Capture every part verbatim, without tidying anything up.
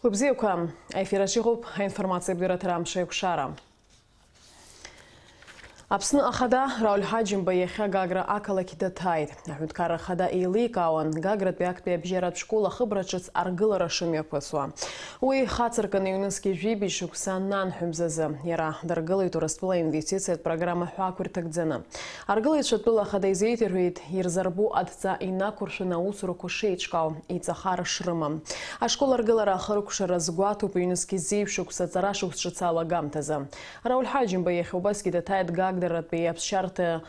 Уи бзиақәа, аефир аҿы иҟоуп аинформациатә дырраҭара Амш аиқәшара. Аԥсны Ахада Рауль Ҳаџьымба иахьа Гагра ақалақь даҭааит. Аҳәынҭқарра Ахада еиликаауан Гагратәи актәи абжьаратә школ ахыбра ҿыц аргылара шымҩаԥысуа. Уи хацыркын ҩнызқь жәибжь шықәса нанҳәа мзазы. Иара даргылеит Урыстәыла инвестициатә программа ҳәа ақәырҭагӡаны. Аргылаҩцәа тәыла ахада изеиҭарҳәеит, ирзарбоу адҵа инақәыршәаны аусурақәа шеиҿкаау, иҵахара шрымам. Ашкол аргылара ахыркәшара азгәаҭоуп ҩнызқь зеижә шықәса аҵара шықәс ҿыц алагамҭазы. Рауль Ҳаџьымба иахьа убасгьы даҭааит Гагратәи аԥсшьарҭа,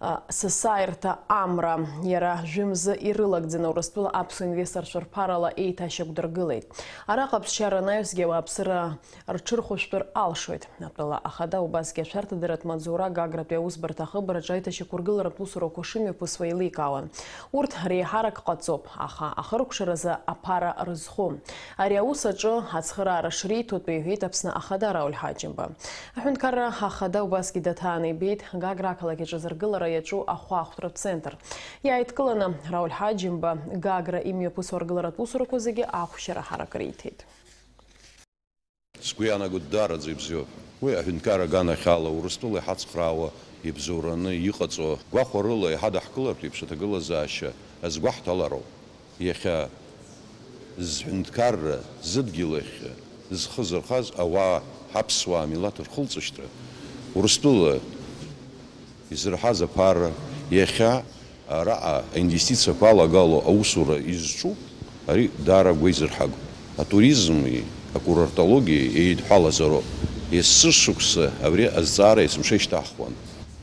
а, сасааирҭа Амра. Иара жәымзы ирылагӡаны Урыстәыла аԥсуа инвесторцәа рԥарала еиҭашьақәдыргылеит. Араҟа аԥсшьара анаҩсгьы ауааԥсыра рҽырхәышәтәыр алшоит. Атәыла ахада убасгьы ашәарҭадаратә маҵзура Гагратәи аусбарҭа ахыбраҿы аиҭашьақәыргыларатә усурақәа шымҩаԥысуа еиликаауан. Урҭ реиҳарак ҟаҵоуп, аха ахыркәшаразы аԥара рызхом. Ари аус аҿы ацхыраара шриҭо атәы иҳәеит Аԥсны Ахада Рауль Ҳаџьымба. Аҳәынҭқарра Ахада убасгьы даҭааны ибеит Гагра ақалақь аҿы зыргылара иаҿу ахәаахәҭратә центр. Иааидкыланы Рауль Ҳаџьымба Гагра имҩаԥысуа аргыларатә усурақәа зегьы ахәшьара ҳарак риҭеит. Сгәы иаанагоит, даараӡа ибзиоуп. Уи аҳәынҭқар аганахьала Урыстәыла иҳацхраауа ибзоураны иҟаҵо гәахәарыла иҳадаҳкылартә еиԥш аҭагылазаашьа азгәаҳҭалароуп. Иахьа зҳәынҭқарра, зыдгьыл ахь зхы зырхаз ауаа, ҳаԥсуаа милаҭ рхылҵышьҭра, Урыстәыла изырҳаз аԥара, иахьа араҟа аинвестициақәа алагало аусура изҿу, ари даара агәеизырҳагоуп. Атуризми акурортологиеи еидҳәалазароуп. Есышықәса абри азҵаара есымша ишьҭаҳхуан.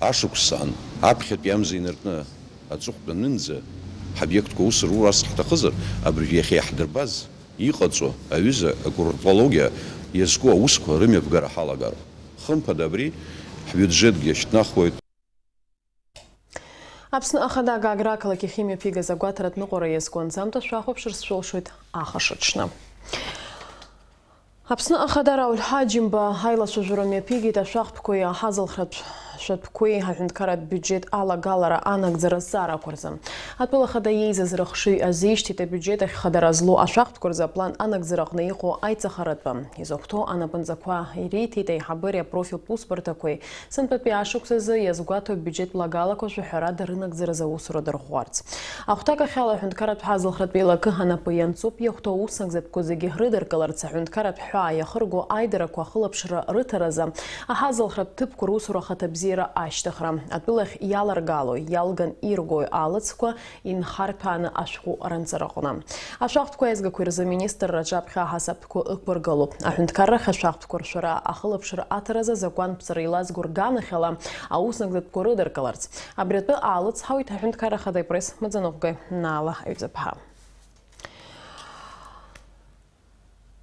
Ашықәсан, аԥхьатәи амза инаркны аҵыхәтәанынӡа ҳобиектқәа аус рур ас ҳҭахызар, абыржә иахьа иаҳдырбаз, иҟаҵо аҩыза акурортологиа иазку аусқәа рымҩаԥгара ҳалагароуп. Хымԥада абри ҳбиуџьетгьы шьҭнахуеит. Аԥсны Ахада Гагра ақалақь ахьымҩаԥигаз агәаҭаратә ныҟәара иазку анҵамҭа шәахәаԥшырц шәылшоит ахашаҽны. Аԥсны Ахада Рауль Ҳаџьымба аилацәажәара мҩаԥигеит ашәахтәқәеи аҳазалхратә шәатәқәеи аҳәынҭқарратә биуџьет алагалара анагӡара азҵаарақәа рзы. Атәыла ахада иеизаз рыхшыҩ азишьҭит абиуџьет ахь хадара злоу ашәахтәқәа рзы аплан анагӡара аҟны иҟоу аиҵахаратәы. Изахәҭоу анапынҵақәа ириҭеит аиҳабыреи апрофильтә усбарҭақәеи. Сынтәатәи ашықәс азы иазгәаҭоуп биуџьет лагалақәа шәаҳәарада рынагӡаразы аусура дырӷәӷәарц. Ахәҭакахьала аҳәынҭқарратә ҳазалхратә еилакы анапы ианҵоуп иахәҭоу аусынагӡатәқәа зегьы рыдыркыларц, аҳәынҭқарратә ҳәаа иахырго аидарақәа ахылаԥшра рыҭаразы аҳазалхратә ҭыԥқәа русура ахаҭабзиара ашьҭыхра, атәылахь иаларгало, иалган иргои алыцқәа инхарҭәааны ашәҟәы ранҵараҟны. Ашәахтәқәа аизгақәа рзы аминистрра аҿаԥхьа аҳасаб ықәыргылоуп. Аҳәынҭқаррахь ашәахтәқәа ршәара ахылаԥшра аҭаразы азакәанԥҵара еилазго рганахьала аусынагӡатәқәа рыдыркыларц. Абри атәы аалыцҳауеит аҳәынҭқарра ахада ипресс-маӡаныҟәгаҩ Наала Аҩӡаԥҳа.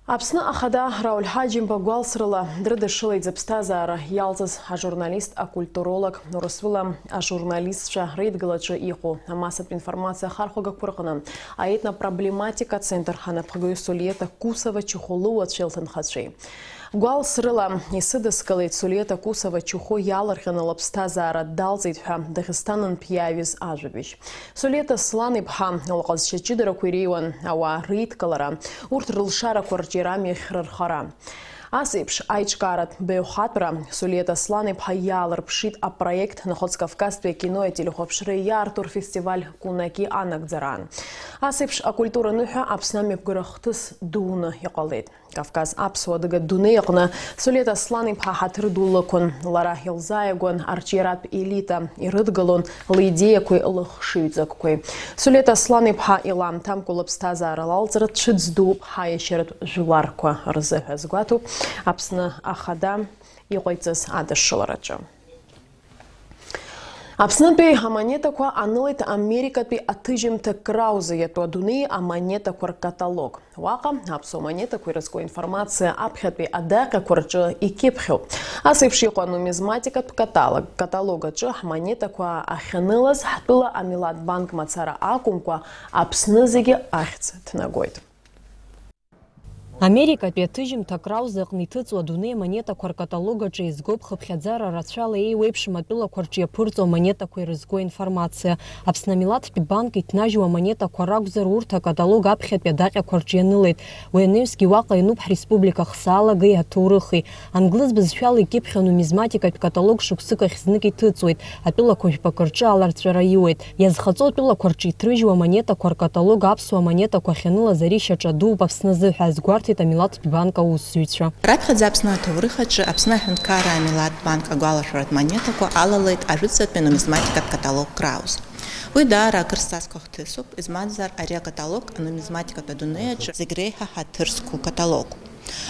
Аԥсны Ахада Рауль Ҳаџьымба гәалсрала дрыдышшылеит зыԥсҭазаара иалҵыз ажурналист, акультуролог, Урыстәыла ажурналистцәа реидгылаҿы иҟоу амассатә информациа ахархәагақәа рҟны аетнопроблематика центр анапхгаҩы Сулиета Кусова-Чехо лыуацәеи лҭынхацәеи. Гәалс рыла исыдыскылеит Сулиета Кусова-Чехо иаалырҟьаны лыԥсҭазаара далҵит ҳәа Дагестанынтә иааҩыз ажәабжь. Сулиета Аслан-иԥҳа лҟазшьа ҷыдарақәа иреиуан ауаа реидкылара, урҭ рылшарақәа рҿиара амҩахь рырхара. Ас еиԥш аиҿкааратә баҩхатәра Сулиета Аслан-иԥҳа иаалырԥшит апроект Нахыҵ Кавказтәи акинои ателехәаԥшреи иаарту рфестиваль Кунаки анагӡараан. Ас еиԥш акультура аныҳәа Аԥсны амҩаԥгара хҭыс дуны иҟалеит. Кавказ аԥсуа адыга дунеи аҟны Сулиета Аслан-иԥҳа ҳаҭыр ду лықәын. Лара илзааигәан арҿиаратә елита, ирыдгылон лидеиақәеи лыхшыҩҵакқәеи. Сулиета Аслан-иԥҳа илаамҭамкәа лыԥсҭазаара лалҵра цәыӡ дууп ҳаиашьаратә жәларқәа рзыҳәа азгәаҭоуп Аԥсны Ахада иҟаиҵаз адышшылараҿы. Аԥснытәи амонетақәа анылеит Америкатәи аҭыжьымҭа Крауза иатәу адунеи амонетақәа ркаталог. Уаҟа аԥсуа монетақәа ирызку аинформациа аԥхьатәи адаҟьақәа рҿы икьыԥхьуп. Ас еиԥш иҟоу анумизматикатә каталог, каталог аҿы ҳмонетақәа ахьанылаз ҳтәыла амилаҭ банк мацара акәымкәа, Аԥсны зегьы ахьӡ ҭнагоит. Америкатәи аҭыжьымҭа Крауза аҟны иҭыҵуа адунеи амонетақәа ркаталог аҿы еизгоуп хыԥхьаӡара рацәала еиуеиԥшым атәылақәа рҿы иаԥырҵо амонетақәа ирызго информациа. Аԥсны амилаҭтә банк иҭнажьуа амонетақәа ракәзар, урҭ акаталог аԥхьатәи адаҟьақәа рҿы ианылеит. Уи анаҩсгьы уаҟа иануп ҳреспублика ахсаалагеи аҭоурыхи. Англыз бызшәала икьыԥхьу анумизматикатә каталог шықәсык ахь знык иҭыҵуеит, атәылақәа жәпакы рҿы аларҵәара иуеит. Иазхаҵоу атәылақәа рҿы иҭрыжьуа амонетақәа ркаталог аԥсуа амонетақәа ахьанылаз аришь аҿы адууп Аԥсны азыҳәа, азгәарҭеит амилаҭтә банк аусзуҩцәа. Раԥхьаӡа Аԥсны аҭоурых аҿы Аԥсны аҳәынҭқарра амилаҭтә банк агәалашәаратә монетақәа алалеит ажәытәӡатәи анумизматикатә каталог Крауза. Уи даара акыр зҵазкуа хҭысуп, измамзар ари акаталог анумизматикатә адунеи аҿы зегь реиҳа ҳаҭыр зқәу каталогуп.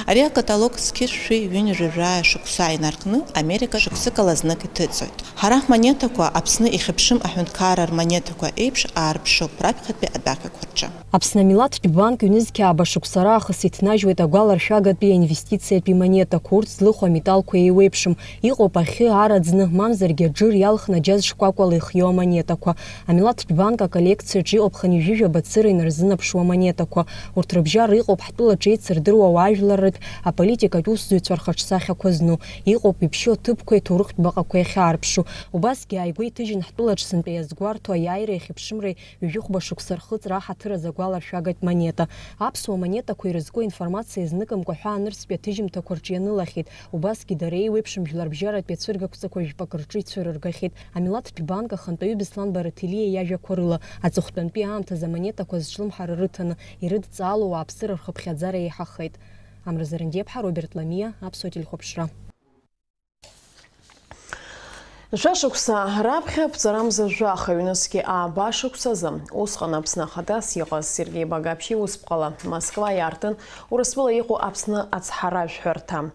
Ари акаталог зқьи шәи ҩынҩажәи жәаҩа шықәса инаркны Америка шықәсыкала знык иҭыҵуеит. Ҳара ҳмонетақәа Аԥсны ихьыԥшым аҳәынҭқарра рмонетақәа еиԥш аарԥшуп раԥхьатәи адаҟьақәа рҿы. Аԥсны амилаҭтә банк ҩнызқьи ааба шықәса раахыс иҭнажьуеит агәаларшәагатәи аинвестициатәи монетақәа, урҭ злыху аметалқәа еиуеиԥшым, иҟоуп ахьы, ара ӡны, мамзаргьы аџыр иалхны аџьаз шкәакәала ихиоу амонетақәа. Амилаҭтә банк аколлекциаҿы иҟоуп хынҩажәижәаба цыра инарзынаԥшуа амонетақәа. Урҭ рыбжьара иҟоуп ҳтәылаҿы еицырдыруа ауаажәларратә, аполитикатә усзуҩцәа рхаҿсахьақәа зну. Иҟоуп иԥшьоу аҭыԥқәеи аҭоурыхтә баҟақәеи ахьаарԥшу. Убасгьы ааигәа иҭыжьын ҳтәылаҿ сынтәа иазгәарҭо аиааира иахьыԥшымреи ҩажәи хәба шықәса рхыҵра аҳаҭыр азы агәаларшәагатә монета. Аԥсуа амонетақәа ирызку аинформациа изныкымкәа ҳәа анырцәтәи аҭыжьымҭақәа рҿы ианылахьеит. Убасгьы дара еиуеиԥшым жәларбжьаратәи ацәыргақәҵақәа жәпакы рҿы ицәырыргахьеит. Амилаҭтә банк ахантәаҩы Беслан Бараҭелиа иажәақәа рыла, аҵыхәтәантәи аамҭазы амонетақәа зҿлымҳара рыҭаны ирыдҵаало ауааԥсыра рхыԥхьаӡара еиҳахеит. Амра Зарандиаԥҳа, Роберт Ламиа, Аԥсуа телехәаԥшра. Жәа шықәса раԥхьа, ԥҵарамза жәаха ҩнызқьи ааба шықәсазы, усҟан Аԥсны ахадас иҟаз Сергеи Багаԥшь иусԥҟала Москва иаартын Урыстәыла иҟоу Аԥсны ацҳаражәҳәарҭа.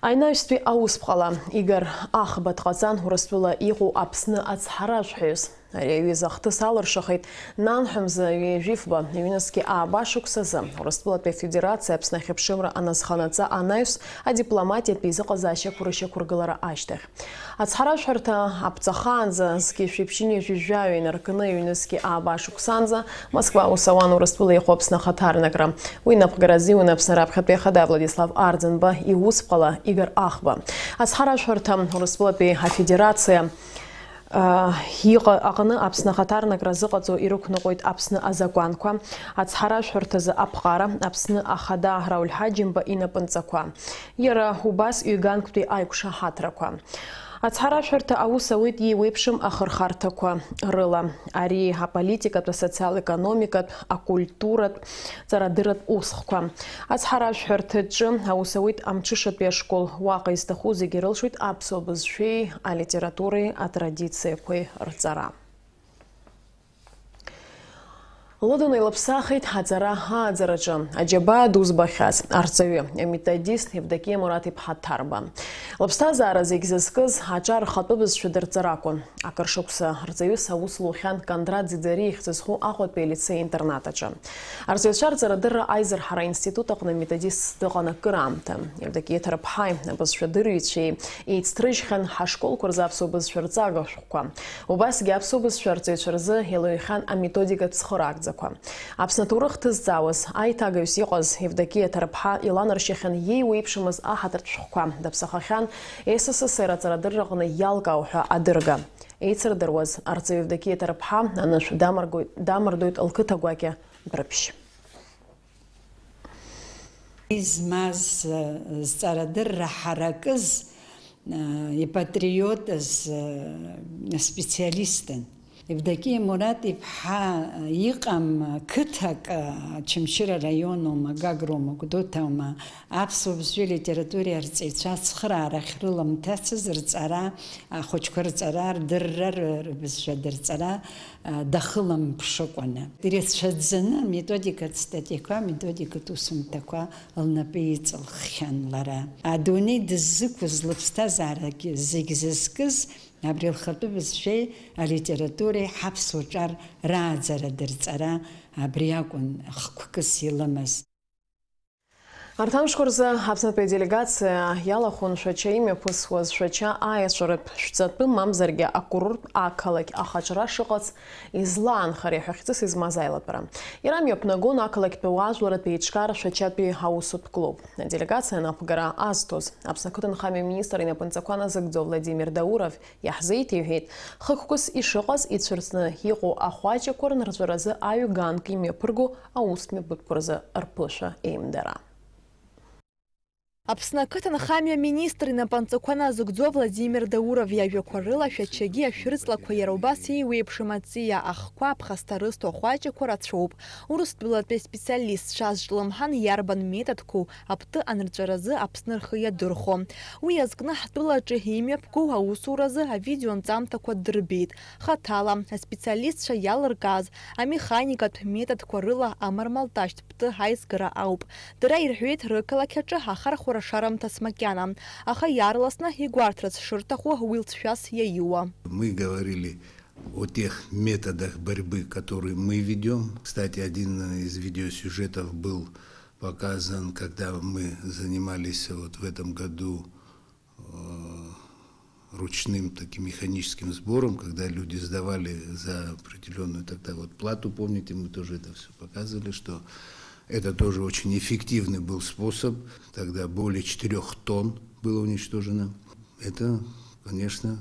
Анаҩстәи аусԥҟала Игор Ахба дҟаҵан Урыстәыла иҟоу Аԥсны ацҳаражәҳәаҩыс. Ари аҩыза ахҭыс алыршахеит нанҳәа мза ҩажәифба, ҩнызқьи ааба шықәсазы, Урыстәылатәи Афедерациа Аԥсны ахьыԥшымра аназханаҵа анаҩс, адипломатиатәи изыҟазаашьақәа рышьақәыргылара ашьҭахь. Ацҳаражәҳәарҭа аԥҵахаанӡа, зқьи жәшәи ԥшьынҩажәи жәаҩа инаркны, ҩнызқьи ааба шықәсанӡа Москва аус ауан Урыстәыла иҟоу Аԥсны ахаҭарнакра. Уи инапхгара азиуны Аԥсны раԥхьатәи ахада Владислав Арӡынба иусԥҟала Игор Ахба. Ацҳаражәҳәарҭа Урыстәылатәи Афедерациа Иҟа-, аҟны Аԥсны ахаҭарнакра зыҟаҵо ирықәныҟәоит Аԥсны азакәанқәа, ацҳаражәҳәарҭазы аԥҟара, Аԥсны ахада Рауль Ҳаџьымба инапынҵақәа. Иара убас ҩганктәи аиқәшаҳаҭрақәа. Ацҳаражәҳәарҭа аус ауеит иеиуеиԥшым ахырхарҭақәа рыла. Ари аполитикатә, асоциал-економикатә, акультуратә, ҵарадырратә усхкәа. Ацҳаражәҳәарҭаҿы аус ауеит амҽышатәи ашкол. Уаҟа изҭаху зегьы рылшоит аԥсуа бызшәеи алитературеи атрадициақәеи рҵара. Лыдунеи лыԥсахит аҵара ааӡараҿы аџьабаа ду збахьаз арҵаҩы, аметодист Евдокиа Мураҭ-иԥҳа Ҭарба. Лыԥсҭазаара зегь зызкыз аҿар рхатәы бызшәа дырҵара акәын. Акыр шықәса рҵаҩыс аус лухьан Кондрат Ӡиӡариа ихьӡ зху Аҟәатәи алицеи-интернат аҿы. Арҵаҩцәа рҵарадырра аизырҳара аинститут аҟны аметодист дыҟан акыраамҭа. Евдокиа Ҭарԥҳаи абызшәадырҩцәеи еицҭрыжьхьан ҳашколқәа рзы аԥсуа бызшәа рҵага шәҟәқәа. Убасгьы аԥсуа бызшәа арҵаҩцәа рзы илаҩхьан аметодикатә цхыраагӡақәа. Аԥсны аҭоурых дызҵаауаз, аиҭагаҩыс иҟаз Евдокиа Ҭарԥҳа иланаршьахьан иеиуеиԥшымыз аҳаҭыртә шәҟәқәа, даԥсахахьан С С С Р аҵарадырраҟны иалкаау ҳәа адырга. Еицырдыруаз, арҵаҩы Евдокиа Ҭарԥҳа анышә дамыргоит, дамырдоит лқыҭа гәакьа Дәрыԥшь. Измаз, зҵарадырра ҳаракыз, ипатриотыз специалистын. Евдокиа Мураҭ-иԥҳа иҟам қыҭак, Очамчыра араион аума, Гагра аума, Гәдоуҭа аума, аԥсуа бызшәеи литературеи арҵаҩцәа ацхыраара ахьрыламҭацыз рҵара, ахәыҷқәа рҵара, рдырра, ры-, рыбызшәа дырҵара, а, дахыламԥшыкәаны. Ирацәаӡаны аметодикатә статиақәа, аметодикатә усумҭақәа лнапы иҵылххьан лара. Адунеи дыззықәыз, лыԥсҭазаарагьы зегь зызкыз, абри лхатәы бызшәеи алитературеи ҳаԥсуа ҿар рааӡара дырҵара абри акәын хықәкыс илымаз. Арҭ амшқәа рзы Аԥснытәи аделегациа иалахәын Шәача имҩаԥысуаз Шәача аиаҵәаратә шәҵатәы, мамзаргьы акурорттә ақалақь ахаҿра шыҟац излаанхари ҳәа хьӡыс измаз аилатәара. Иара мҩаԥнагон ақалақьтәи ауаажәларратә еиҿкаара Шәачатәи аусутә клуб. Аделегациа анапхгара азҭоз, Аԥсны ақыҭанхамҩа аминистр инапынҵақәа назыгӡо Владимир Дауров иаҳзеиҭеиҳәеит, хықәкыс ишыҟаз ицәырҵны иҟоу ахәаҷақәа рнырҵәаразы аҩ-ганк имҩаԥырго аус мҩаԥгатәқәа рзы рԥышәа еимдара. Аԥсны ақыҭанхамҩа аминистр инапынҵақәа назыгӡо Владимир Дауров иажәақәа рыла, Шәачагьы ашәырҵлақәа иара убас еиуеиԥшым аҵиаа ахқәа аԥхасҭа рызҭо ахәаҷақәа рацәоуп. Урыстәылатәи аспециалистцәа азҿлымҳан иарбан методқәоу аптәы анырҵәаразы Аԥсны рхы иадырхәо. Уи иазкны ҳтәылаҿы имҩаԥгоу аусуразы авидеонҵамҭақәа дырбеит. Хаҭала аспециалистцәа иалыркааз амеханикатә методқәа рыла амармалташьҭ птәы аизгара ауп. Дара ирҳәеит рықалақь аҿы ахархәара шарымҭац макьана, аха иаарласны игәарҭарц шырҭаху уи лҵшәас иаиуа. Мы говорили о тех методах борьбы, которые мы ведём. Кстати, один из видеосюжетов был показан, когда мы занимались вот в этом году э, ручным таким механическим сбором, когда люди сдавали за определённую тогда вот плату, помните, мы тоже это всё показывали, что это тоже очень эффективный был способ, тогда более четырёх тонн было уничтожено. Это, конечно,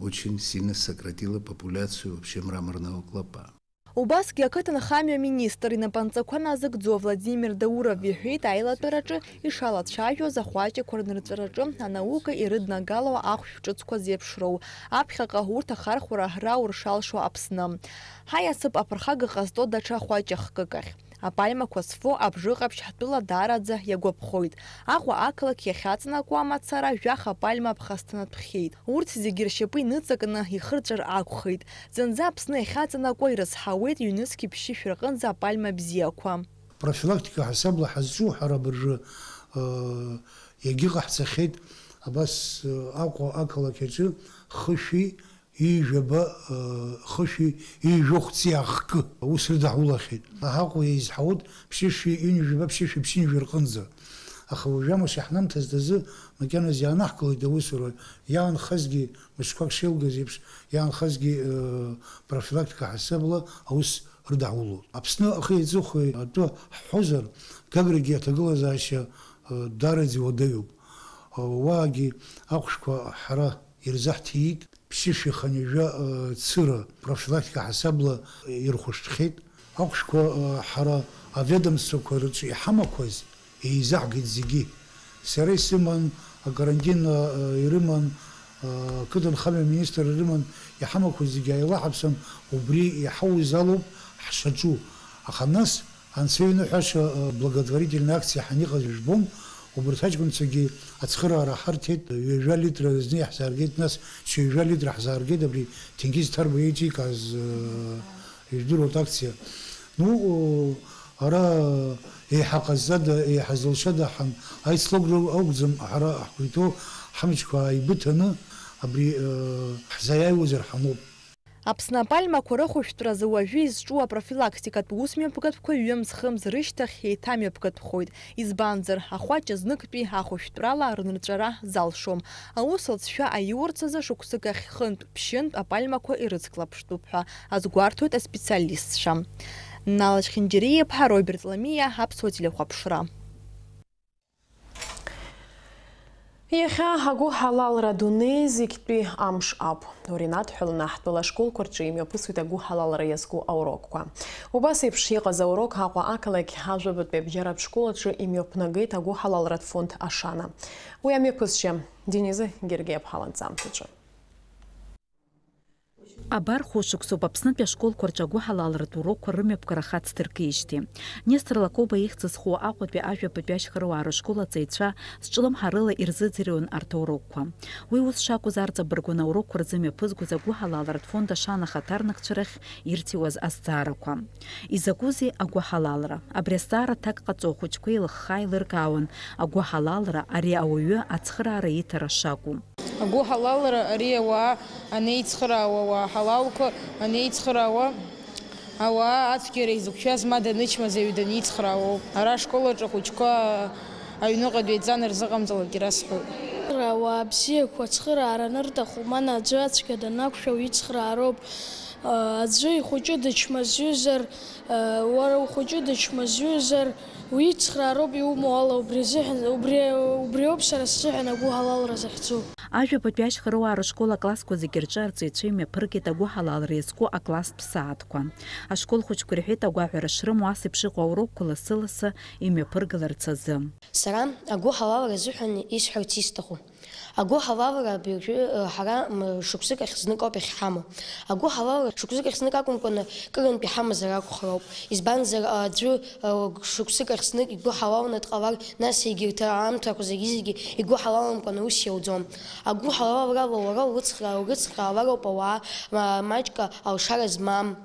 очень сильно сократило популяцию вообще мраморного клопа. Убасгьы ақыҭанхамҩа аминистр инапынҵақәа назыгӡо Владимир Дауров иҳәеит аилатәараҿы ишалацәажәоз ахәаҷақәа рнырҵәараҿы анаука ирыднагало ахәшә ҿыцқәа зеиԥшроу, аԥхьаҟа урҭ ахархәара раур шалшо Аԥсны. Ҳаиасып аԥырхага ҟазҵо даҽа хәаҷ-хкык ахь. Апальмақәа зфо абжыҟаԥшь ҳтәыла даараӡа иагәаԥхоит. Аҟәа ақалақь иахьаҵанакуа амацара жәаха пальма аԥхасҭанатәхьеит. Урҭ зегьы ршьапы иныҵакны ихырҵәар акәхеит. Зынӡа Аԥсны иахьаҵанакуа ирызҳауеит ҩнызқь ԥшьышә рҟынӡа апальма бзиақәа. Профилактика ҳасабла ҳазҿу ҳара абыржәы, э, иагьыҟаҳҵахьеит абас, э, Аҟәа ақалақь аҿы хышәи ҩажәаба, э, хышәи ҩажәохәҵи ахкы аус рыдаҳулахьеит. Аҟәа еизҳауеит ԥшьышәи ҩынҩажәаба, ԥшьышәи ԥшьынҩажәи рҟынӡа. Аха уажәы амш иаҳнамҭазт азы макьаназы иаанаҳкылеит аусура, иаанхазгьы, мышқәак шеилгаз еиԥш, иаанхазгьы, э, профилактика ҳасабла аус рыдаҳулоит. Аԥсны ахи аҵыхәеи атәы ҳҳәозар, Гаграгьы аҭагылазаашьа, э, даараӡа иуадаҩуп. Э, уаагьы ахәшәқәа ҳара ирзаҳҭиит, ԥшьышәи хынҩажәа, э, цыра профилактика ҳасабла ирхәышәтәхьеит. Ахәшәқәа, э, ҳара аведомствақәа рҿы иҳамақәаз еизаҳгеит зегьы. Сара исыман, акарантин, э, ирыман, э, ақыҭанхамҩа аминистр ирыман, иҳамақәаз зегьы ааилаҳаԥсан, убри иҳауз алоуп ҳшаҿу. Аха нас Анцәа иныҳәаша, э, благотворительная акциа ҳаниҟаз жәбон, убарҭ аҷкәынцәагьы ацхыраара ҳарҭеит, ҩажәа литра зны иаҳзааргеит, нас шьыжәа литра ҳзааргеит, абри Ҭенгиз Ҭарба еиҿикааз, э, ижәдыруеит акциа. Ну, э, ара еиҳа ҟазҵада, еиҳа зылшада ҳан, аицлогра акәӡам, ҳара ҳгәы иҭоу ҳамчқәа ааибыҭаны абри, э, ҳзаиааиуазар ҳаноуп. Аԥсны апальмақәа рыхәышәтәразы уажәы изҿу апрофилактикатә усмҩаԥгатәқәа ҩымз-хымз рышьҭахь еиҭамҩаԥгатәхоит, избанзар, ахәаҷ зныктәи ахәышәтәрала рнырҵәара залшом. Аус лҵшәа аиурц азы шықәсык ахь хынтә, ԥшьынтә апальмақәа ирыцклаԥштәуп ҳәа азгәарҭоит аспециалистцәа. Нала Чхинџьариа-иԥҳа, Роберт Ламиа, Аԥсуа телехәаԥшра. Иахьа агәыҳалалра адунеи зегьтәи амш ауп. Уи инадҳәаланы ҳтәыла ашколқәа рҿы имҩаԥысуеит агәыҳалалра иазку аурокқәа. Убас еиԥш иҟаз аурок Аҟәа ақалақь ажәабатәи абжьаратә школ аҿы имҩаԥнагеит агәыҳалалратә фонд Ашана. Уи амҩаԥысшьа Дениза Гергиаԥҳа ланҵамҭаҿы. Абар, хәышықәсоуп Аԥснытәи ашколқәа рҿы агәыҳалалратә урокқәа рымҩаԥгара хацдыркижьҭеи. Нестор Лакоба ихьӡ зху Аҟәатәи ажәабатәи ашьхаруаа рышкол аҵаҩцәа зҿлымҳарыла ирзыӡырҩуан арҭ аурокқәа. Уи ус шакәыз арҵабыргуан аурокқәа рзы мҩаԥызгоз агәыҳалалратә фонд Ашана ахаҭарнакцәа рахь ирҭиуаз азҵаарақәа. Изакәызеи агәыҳалалра? Абри азҵаара аҭак ҟаҵо ахәыҷқәа еилыхха еилыркаауан агәыҳалалра ари ауаҩы ацхыраара иҭара шакәу. Агәыҳалалра ари ауаа анеицхыраауа, ауаа ҳалалқәа анеицхыраауа, ауаа ацәгьара изықәшәаз ма данычмазаҩ даницхраауоуп. Ара ашкол аҿы ахәыҷқәа Аҩныҟа дҩеиҵан рзыҟамҵалак ирасҳәоит. Ауаа бзиақәа ацхыраара анырҭаху, мана аӡәы ацәгьа данақәшәа уицхраароуп. Аӡәы ихәыҷы дычмазаҩызар, уара ухәыҷы дычмазаҩызар, уицхраароуп иумоу ала, убри азыҳәан, убри, убриоуп сара сзыҳәан агәыҳалалра захьӡу. Ажәабатәи ашьхаруаа рышкол аклассқәа зегьы рҿы арҵаҩцәа имҩаԥыргеит агәыҳалалра иазку акласстә сааҭқәа. Ашкол хәыҷқәа ирҳәеит агәаҳәара шрымоу ас еиԥш иҟоу аурокқәа лассы-лассы имҩаԥыргаларц азы. Сара агәыҳалалра азыҳәан исҳәарц исҭаху. Агәыҳалалра абыржәы, э, ҳара, м, шықәсык ахь знык ауп иахьҳамоу. Агәыҳалалра шықәсык ахь знык акәымкәаны, кырынтә иҳамазар акәхароуп. Избанзар, аӡәы, э, шықәсык ахь знык игәыҳалалны дҟалар, нас егьырҭ аамҭақәа зегьы-зегьы игәыҳалалымкәаны ус иауӡом. Агәыҳалалрала уара урыцхраа-, урыцхраалароуп ауаа, ма-, маҷк алшара змам.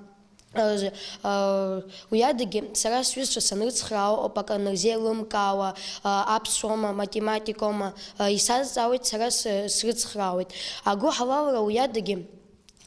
Уи адагьы, сара сҩызцәа санрыцхраауа, акы анырзеилымкаауа, аԥсуама, математикома, исазҵаауеит, сара сы-, срыцхраауеит. Агәыҳалалра уи адагьы,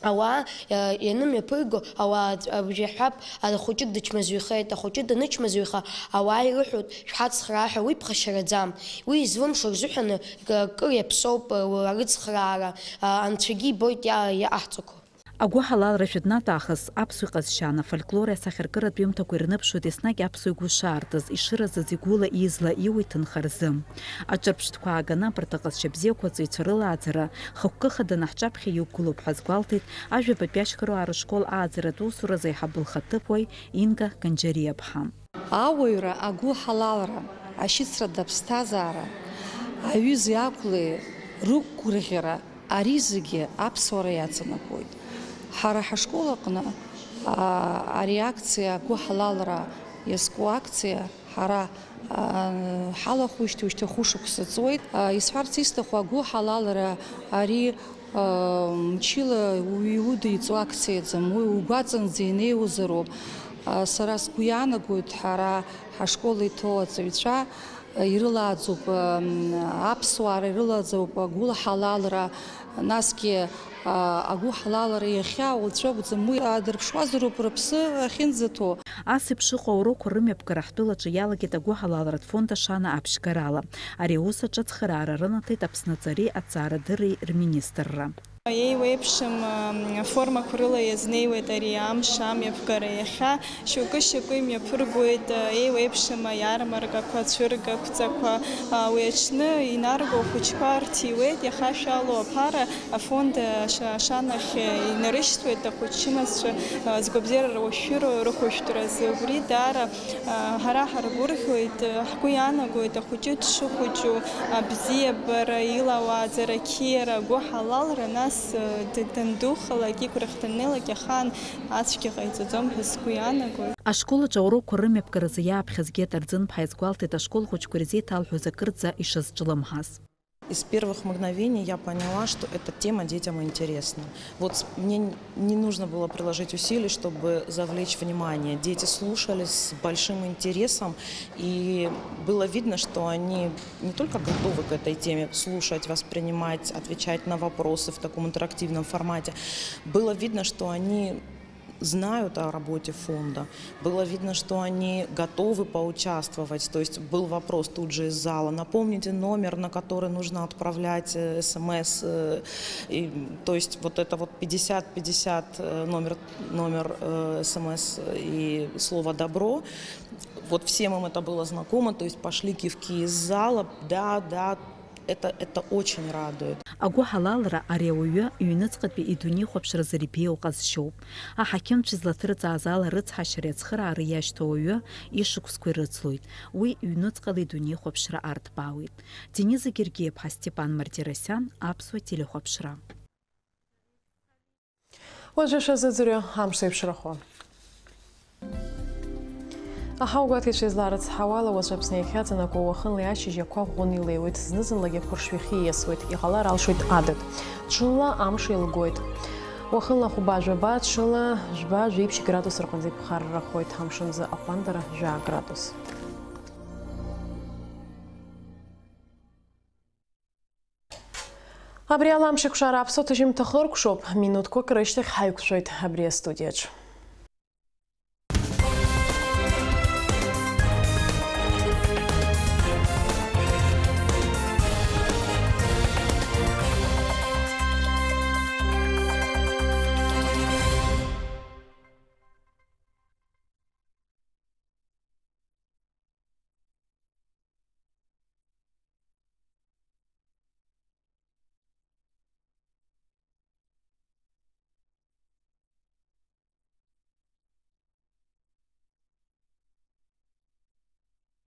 ауаа ианымҩаԥырго, ауаа абжа ҳәап, ахәыҷык дычмазаҩхеит, ахәыҷы данычмазаҩха, ауаа ирыҳәоит, шәҳацхраа ҳәа, уи ԥхашьараӡам. Уи излымшо рзыҳәаны к-, кыр иаԥсоуп, арыцхраара, анцәагьы ибоит иа-, иаҟаҳҵақәо. Агәыҳалалра жәытәнатә аахыс аԥсуа иҟазшьа, афольклори асахьаркыратә ҩымҭақәа ирныԥшуеит еснагь аԥсуа игәы шаартыз, ишыразыз, игәыла, изла, иуа иҭынха рзы. Аҿырԥштәқәа ааганы абарҭ аҟазшьа бзиақәа аҵаҩцәа рылааӡара хықәкы хаданы ҳҿаԥхьа иқәгылоуп ҳәа азгәалҭеит ажәабатәи ашьхаруаа рышкол ааӡаратә усуразы аиҳабы лхаҭыԥуаҩ Инга Канџьариаԥҳа. Ауаҩра, агәыҳалалра, ашьыцратә аԥсҭазаара, аҩызеи ақәлеи рықәгәырӷьара, ари зегьы аԥсуара иаҵанакуеит. Ҳара ҳашкол аҟны, аа, ари акциа, агәыҳалалра иазку акциа, ҳара, аа, ҳалахәышьҭ-, ушьҭа хәышықәса ҵуеит. Аа, исҳәарц исҭаху, агәыҳалалра ари, аа, мчыла иудиҵо акциаӡам, уи угәаҵанӡа инеиуазароуп. Аа, сара сгәы иаанагоит, ҳара ҳашкол иҭоу аҵаҩцәа, ирылааӡоуп, м, аԥсуаа ирылааӡоуп агәыҳалалра, насгьы, а, агәыҳалалра иахьа уаҵәы акәӡам, уи аадырԥшуазароуп рыԥсы ахьынӡаҭоу. Ас еиԥш ыҟоу аурокқәа рымҩаԥгара ҳтәылаҿы иалагеит агәыҳалалратә фонд Ашана аԥшьгарала. Ари аус аҿы ацхыраара рынаҭеит Аԥсны аҵареи аҭҵаарадырреи рминистрра. Еиуеиԥшым, м, аформақәа рыла иазнеиуеит ари амш амҩаԥгара иахьа. Шьоукы-шьоукы имҩаԥыргоит, еиуеиԥшым аиармаркақәа, ацәыргақәҵақәа. Уи аҽны инарго ахәыҷқәа рҭиуеит, иахашәало аԥара афонд Аша-, Ашанахь инарышьҭуеит, ахәыҷ чымазцәа, згәабзиара руашәшәыроу рыхәышәтәразы. Убри даара, ҳара ҳаргәырӷьоит, ҳгәы иаанагоит, ахәыҷы дшыхәыҷу, абзиабара, илауааӡара, ақьиара, агәыҳалалра, нас, д-, дандухалак, игәрахь даннеилак, иахаан ацәгьа ҟаиҵаӡом ҳәа сгәы иаанагоит. Ашкол аҿы аурокқәа рымҩаԥгаразы иааԥхьазгеит Арӡынԥҳа иазгәалҭеит ашкол хәыҷқәа ирзеиҭалҳәоз акырӡа ишазҿлымҳаз. С первых мгновений я поняла, что эта тема детям интересна. Вот с-, мне н-, не нужно было приложить усилий, чтобы завлечь внимание. Дети слушали с большим интересом, и было видно, что они не только готовы к этой теме слушать, воспринимать, отвечать на вопросы в таком интерактивном формате. Было видно, что они знают о работе фонда. Было видно, что они готовы поучаствовать. То есть был вопрос тут же из зала: «Напомните номер, на который нужно отправлять, э, СМС». Э, и, то есть вот это вот пятьдесят пятьдесят, э, номер, номер, э, СМС и слово «добро». Вот всем им это было знакомо, то есть пошли кивки из зала: «Да, да». Это, это очень радует. Агәыҳалалра ари ауаҩы иҩныҵҟатәи идунеихәаԥшразы ибеиоу ҟазшьоуп. Аҳақьымцәа злаҭырҵааз ала рыцҳашьареи ацхыраареи иашьҭоу ауаҩы ишықәсқәа ирыцлоит. Уи ҩнуҵҟала идунеихәаԥшра артбаауеит. Дениза Гергиаԥҳа, Степан Мартиросиан, Аԥсуа телехәаԥшра. Уажәы шәазыӡырҩы амш еиԥшрахо. Аҳауагәаҭеицәа излаарыцҳауала, уаҵәы Аԥсны иахьаҵанакуа уахынлеи ашьыжь ақәа ӷәӷәаны илеиуеит, зны-зынлагьы ақәыршә иахьиасуеит, иҟалар алшоит адыд. Ҽынла амш еилгоит. Уахынла хәба-жәаба, ҽыла жәба-жәиԥшь градус рҟынӡа иԥхаррахоит, амшынӡы аҟәандара жәаа градус. Абри ала амшеикәшара аԥсуа ҭыжьымҭа хыркәшоуп, минуҭқәак рышьҭахь ҳаиқәшәоит абри астудиаҿ.